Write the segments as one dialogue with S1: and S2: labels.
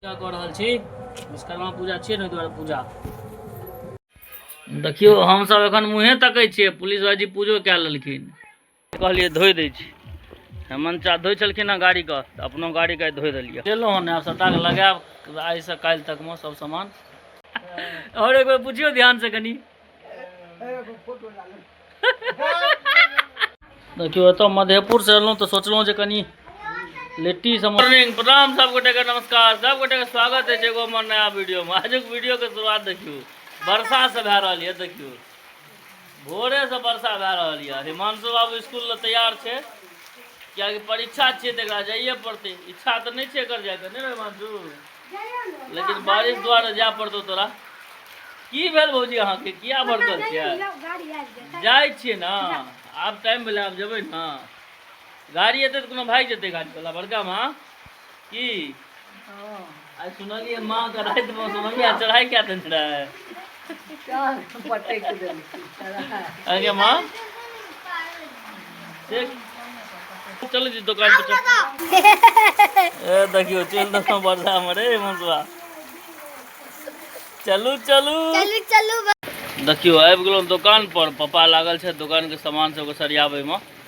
S1: पूजा कऽ रहल छी, विश्वकर्मा पूजा छियै ने, ओहि दुआरे पूजा। देखियौ, हमसभ एखन मुँहे तकै छियै, पुलिस भाईजी पूजो कए लेलखिन। कहलियै धोइ दै छी, हेमंत चा धोइ छलखिन हँ गाड़ीके, तऽ अपनो गाड़ीके आइ धोइ देलियै। लेलहुँ हँ, आब सबटाके लगायब आइसँ काल्हि तकमे सब सामान। आओर एक बेर पुछियौ ध्यानसँ कनि। देखियौ, एतऽ मधेपुरसँ एलहुँ तऽ सोचलहुँ जे कनि लिट्टी सब। मॉर्निंग, प्रणाम सब गोटेके, नमस्कार सब गोटेके, स्वागत अछि एगो हमर नया वीडियोमे। आजुक वीडियोके शुरुआत देखियौ वर्षासँ भए रहल यऽ। देखियौ, भोरेसँ वर्षा भए रहल यऽ। हिमांशु बाबू स्कूल लए तैयार छै, कियाकि परीक्षा छियै तऽ एकरा जाइए पड़तै। इच्छा तऽ नहि छै एकर जायके, नहि हिमांशु? लेकिन बारिश दुआरे जाय पड़तौ तोरा। की भेल भौजी, अहाँके किया भड़कल छियै? जाइ छियै ने, आब टाइम भेलै, आब जेबै ने। गाड़ी एतै तऽ कोनो भागि जेतै गाड़ी वाला बड़का माँ की? आइ सुनलियै माँ के रातिमे सुनलियै चढ़ाई कए देने रहै अगे माँ से। चलू जी दुकान पर चल। ए देखियो, चल देलहुँ वर्षा मे रे मनसुआ। चलू चलू
S2: चलू चलू।
S1: देखियो, आबि गेलहुँ दोकान पर, पप्पा लागल छै दोकानके सामान सबके सरियाबैमे।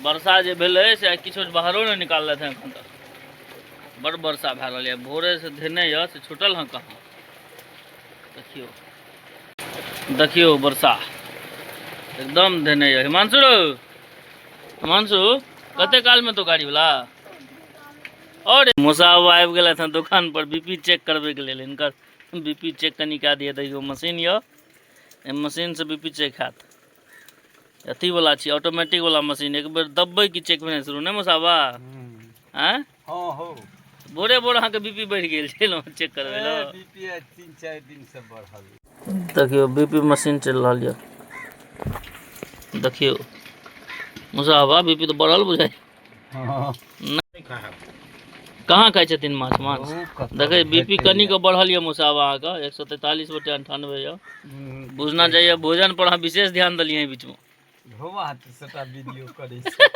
S1: वर्षा जे भेलै से आइ किछो बाहरो नहि निकाललथि हँ एखन तक। बड़ वर्षा भए रहल यऽ, भोरेसँ धेने यऽ से छूटल हँ कहाँ। देखियौ देखियौ, वर्षा एकदम धेने यऽ। हिमांशु रौ, हिमांशु, कते कालमे तो गाड़ीवला? और मौसा आबि गेलथि हँ दोकान पर बीपी चेक करबैके लेल। हिनकर बीपी चेक कनि कए दिअ। देखियौ, मशीन यऽ, एहि मशीनसँ बीपी चेक हैत। अथी वाला छी, ऑटोमेटिक वाला मशीन, एक बेर दबबै कि चेक भेनाइ शुरू। नहि मौसाबा? आँय?
S3: हँ हो।
S1: भोरे भोर अहाँके बीपी बढ़ि गेल छै चेक करबै लए?
S3: बीपी आइ 3-4 दिन से बढ़ल।
S1: देखियौ, बीपी मशीन चलि रहल यऽ। देखियौ मौसाबा, बीपी तऽ बढ़ल बुझाइ।
S3: हँ।
S1: कहाँ खाइ छथिन माछ मांस? देखै, बीपी कनि कऽ बढ़ल यऽ मौसाबा अहाँके, 143/98 यऽ। बुझना जाइए भोजन पर अहाँ विशेष ध्यान देलियै एहि बीचमे।
S3: धोबा हाथ सबटा वीडियो करै छै,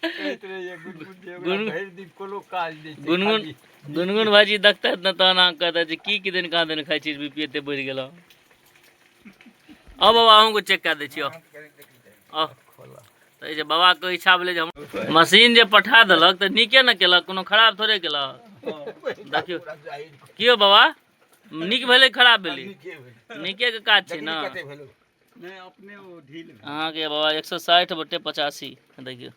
S3: कहैत रहैए गुनगुन जे ओकरा भरि दिन कोनो काज नहि छै।
S1: गुनगुन
S3: खाली
S1: गुनगुन भाईजी देखतैथ ने तहन अहाँ कहतैथ जे की की दिन कहाँ दिन खाइ छी, बीपी एते बढ़ि गेल। आउ बाबा, अहूँके चेक कए दै छी। आउ आउ। तऽ जे बाबाके इच्छा भेलै जे हम मशीन जे पठा देलक तऽ नीके ने केलक, कोनो खराब थोड़े केलक। देखियौ की यौ बाबा, नीक भेलै खराब भेलै? नीके के काज छै ने।
S3: नहि, अपने ओ ढील भेल।
S1: अहाँके बाबा 160/85। देखियौ,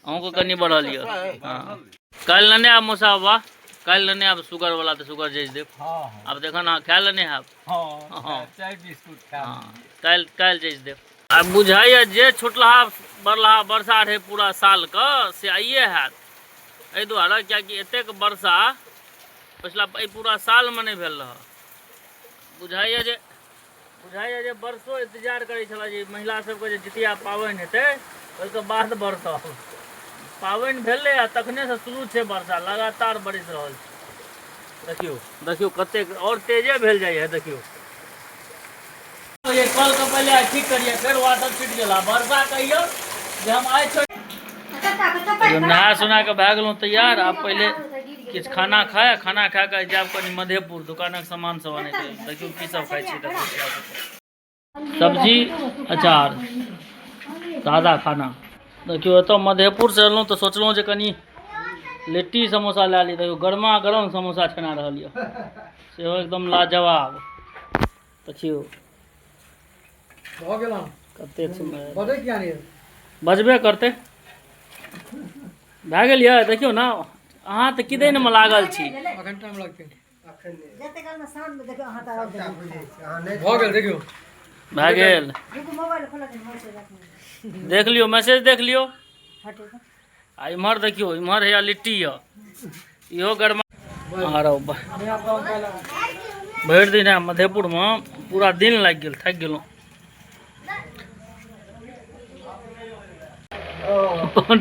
S1: अहूँके कनि बढ़ल यऽ। हँ, काल्हि लेने आब मौसा बाबा, काल्हि लेने आब सुगर वाला तऽ सुगर जाइज देब।
S3: हँ हँ।
S1: आब देखन अहाँ खा लेने हैब।
S3: हँ।
S1: हँ।
S3: चाय बिस्कुट खा।
S1: हँ, काल्हि काल्हि जाइज देब। आब बुझाइए जे छुटलहा बढ़लहा वर्षा रहै पूरा सालके से आइए हैत, एहि दुआरे किएकि एतेक वर्षा पछिला एहि पूरा सालमे नहि भेल रहए। बुझाइए जे वर्षो इन्तजार करै छलै जे महिला सबके जे जितिया पाबनि हेतै ओहिके बाद बरसब। पाबनि भेलै आ तखनेसँ शुरू छै वर्षा, लगातार बरसि रहल छै। देखियौ देखियौ, कतेक आओर तेजे भेल जाइए। देखियौ, ये कल के पहिले आइ ठीक करिए, फेर वाटर छूटि गेला। वर्षा कहियो जे हम आइ छोड़ि। नहा सुना कऽ भए गेलहुँ तैयार। आब पहिले किछु खाना खाय, खाना खा कऽ जायब कनि मधेपुर दोकानक सामान सब आनैके लेल। देखियौ की सब खाइ छी। देखियौ, सब्जी, अचार, सादा खाना। देखियौ, एतऽ मधेपुरसँ एलहुँ तऽ सोचलहुँ जे कनि लिट्टी समोसा लए ली। देखियौ, गरमा गरम समोसा छना रहल यऽ, सेहो एकदम लाजवाब। देखियौ।
S4: भऽ गेल हन।
S1: कतेक सुन्दर।
S4: बजै किया नहि?
S1: बजबे करतै। भए गेल यऽ। देखियौ ने, अहाँ तऽ किदैनमे लागल छी।
S4: अखन टाइम लगतै।
S2: जते कालमे साँझमे देखियौ अहाँ तऽ
S4: भऽ गेल, देखियौ।
S1: भए गेल।
S2: रुकू, मोबाइल खोलऽ दे, मैसेज रखने।
S1: देख लियौ, मैसेज देख लियौ।
S2: हटेगा।
S1: आ इम्हर देखियौ, इम्हर हैया लिट्टी यऽ, इहो गरमा आरो। भरि दिन आइ मधेपुरमे पूरा दिन लागि गेल, थाकि गेलहुँ।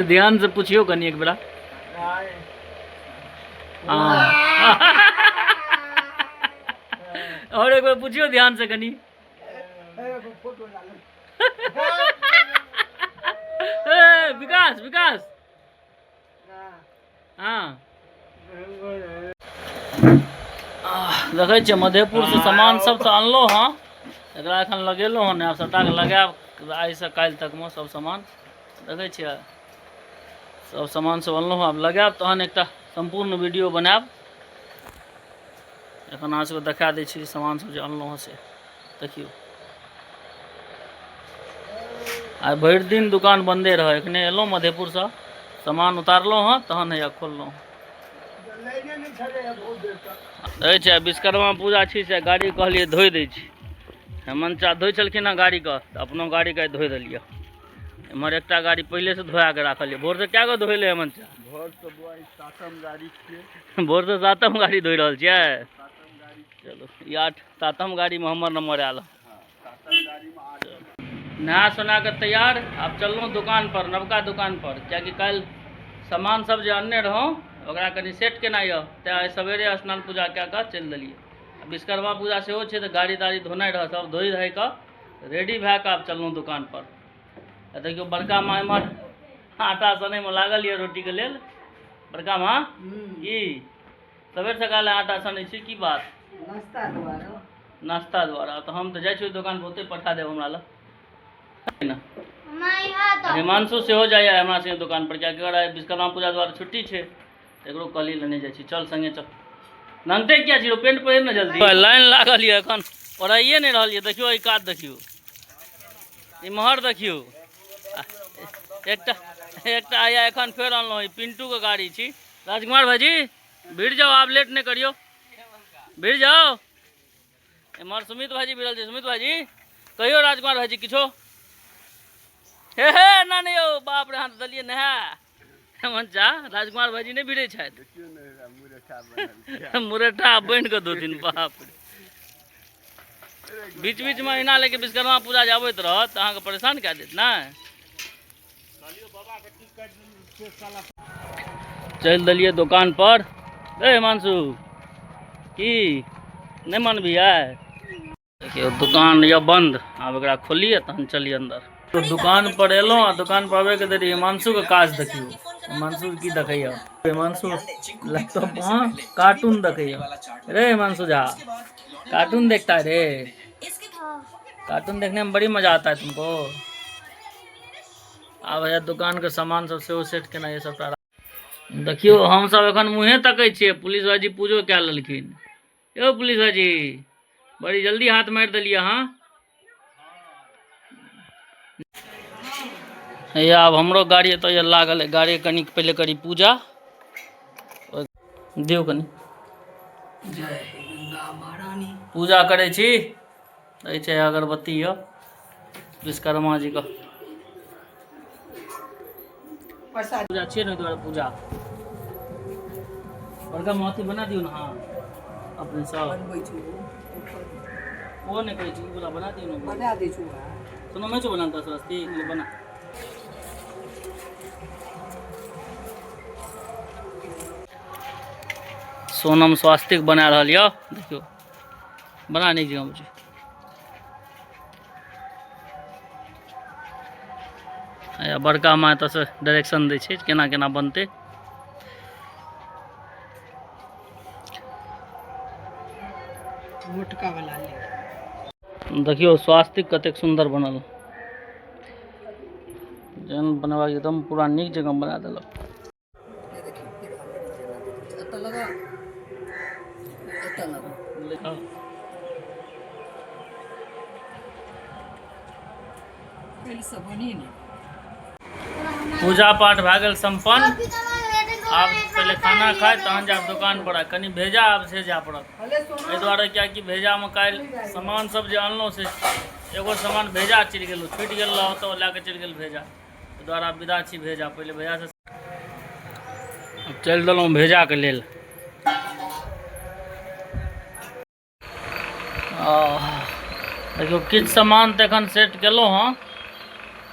S1: ध्यान से पुछियौ कनि एक बेरा। हाँ, और एक बेर पुछियौ ध्यान से कनि। ए विकास, विकास। हाँ। देखै छियै मधेपुरसँ सामान सब तऽ अनलहुँ हँ, एकरा एखन लगेलहुँ हँ, आब सबटाके लगायब आइसँ काल्हि तकमे सब सामान। देखै छियै सब सामान सब अनलहुँ हँ, आब लगायब तहन एकटा सम्पूर्ण वीडियो बनायब। एखन अहाँ सबके देखा दै छी सामान सब जे अनलहुँ हँ से। देखियौ आइ भरि दिन दुकान बन्दे रहै, एखने एलहुँ मधेपुरसँ, सामान उतारलहुँ हँ तहन हैया खोललहुँ। देखै छियै विश्वकर्मा पूजा छी से गाड़ी कहलियै धोइ दै छी, हेमंत चा धोइ छलखिन हँ गाड़ीके, तऽ अपनो गाड़ीके आइ धोइ देलियै। एम्हर एकटा गाड़ी पहिलेसँ धोआ कऽ राखल यऽ। भोरसँ कए गो धोइले हेमंत चा?
S3: भोरसँ बौआ ई सातम गाड़ी छियै।
S1: भोरसँ सातम गाड़ी धोइ रहल छियै? चलू ई 8 सातम गाड़ीमे हमर नंबर आयल। नहा सोना कऽ तैयार, आब चललहुँ दुकान पर, नवका दुकान पर, कियाकि काल्हि सामान सब जे अनने रहौं ओकरा कनि सेट केनाइ यऽ, तैं आइ सवेरे स्नान पूजा कए कऽ चलि देलियै। विश्वकर्मा पूजा सेहो छै तऽ गाड़ी ताड़ी धोनाइ रहै, सब धोइ धाइ कऽ रेडी भए कऽ आब चललहुँ दुकान पर। आ देखियौ बड़का माँ एम्हर आटा सनैमे लागल यऽ रोटीके लेल। बड़का माँ की सवेर सकाल आटा सनै छी, की बात?
S2: नाश्ता द्वारा।
S1: नाश्ता द्वारा। तऽ हम तऽ जाइ छी दोकान पर, ओतहि पठा देब हमरा लग। हिमांशु सेहो जाइए हमरा संगे दोकान पर, कियाकि आइ विश्वकर्मा पूजा द्वारा छुट्टी छै, एकरो कहली लेने जाइ छी, चल संगे चल। नंगटे किया छी, पेंट पहिर ने जल्दी। लाइन लागल यऽ एखन, पढ़ाइए नहि रहल यऽ। देखियौ एहि कात देखियौ, इम्हर देखियौ, एकटा एकटा आया एखन फेर अनलहुँ, ई पिंटूके गाड़ी छी। राजकुमार भाईजी भिड़ जाओ, आब लेट नहि करियौ, भिड़ जाओ। एम्हर सुमित भाईजी भिड़ल छै। सुमित भाईजी कहियौ राजकुमार भाईजी किछो। हे हे ना नहीं यौ, बाप रे, हाथ देलियै नहा। हेमंत झा राजकुमार भाईजी नहि भिड़ै छथि, मुरेठा बनि कऽ दू दिन, बाप रे। बीच बीचमे एहिना लेके विश्वकर्मा पूजा जे अबैत रहत तऽ अहाँके परेशान कए देत ने। चलि देलियै दोकान पर। ए हिमांशु की नहि मानबी आइ? देखियौ दुकान यऽ बन्द, आब एकरा खोलियै तहन चलियै अन्दर। तो दुकान पर एलहुँ आ दुकान पर आबैके देरी हिमांशुके काज देखियौ। हिमांशु की देखैया? हिमांशु लैपटॉप पर कार्टून देखैया। रे हिमांशु झा कार्टून देखता है रे? कार्टून देखने में बड़ी मजा आता है तुमको। आब हैया दुकान के सामान सब सेहो सेट केनाइ यऽ सबटा। देखियौ हमसब एखन मुँहे तकै छियै, पुलिस भाईजी पूजो कए लेलखिन। यौ पुलिस भाईजी बड़ी जल्दी हाथ मारि देलियै अहाँ। हैया आब हमरो गाड़ी एतऽ लागल है, गाड़ी कनि पहिले करी पूजा दियौ, कनि
S4: जय गंगा महारानी।
S1: पूजा करै छी। एहि छै अगरबत्ती यऽ विश्वकर्मा जी के
S2: प्रसाद
S1: पूजा छियै ने, ओहि दुआरे पूजा। बड़का माथी बना दियौ ने। हाँ अपने सब
S2: बनबै छी।
S1: ओ नहि कहै छी, ई वाला बना दियौ ने।
S2: बना दै छी।
S1: सुनो मैं बनाता स्वस्ति ले बना। सोनम स्वास्तिक बना रहल यऽ, देखियौ बना नीक जकाँ बुझियौ। आ बड़का माँ एतऽसँ डायरेक्शन दै छै केना केना बनतै।
S2: मोटका वाला ले।
S1: देखियौ स्वास्तिक कतेक सुन्दर बनल, जेहन बनेबाक एकदम पूरा नीक जकाँ बना देलक।
S2: एतऽ लगा, एतऽ लगा। से बनी ने।
S1: पूजा पाठ भए गेल सम्पन्न, आब पहिले खाना खाय तहन जायब दुकान पर। आ कनि भेजा आब से जाय पड़त, एहि दुआरे कियाकि भेजामे काल्हि सामान सब जे अनलहुँ से एगो सामान भेजा चलि गेल, छुटि गेल रहौ तऽ लए कऽ चलि गेल भेजा। एहि दुआरे आब विदा छी भेजा, पहिले भेजासँ चलि देलहुँ भेजाके लेल। देखियौ किछु सामान तऽ एखन सेट केलहुँ हँ।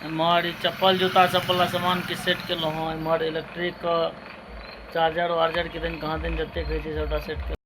S1: एम्हर ई चप्पल जूता सबवला सामान किछु सेट केलहुँ हँ। एम्हर इलेक्ट्रिकके चार्जर वार्जर किदन कहाँ दिन जतेक होइ छै सबटा सेट केलहुँ।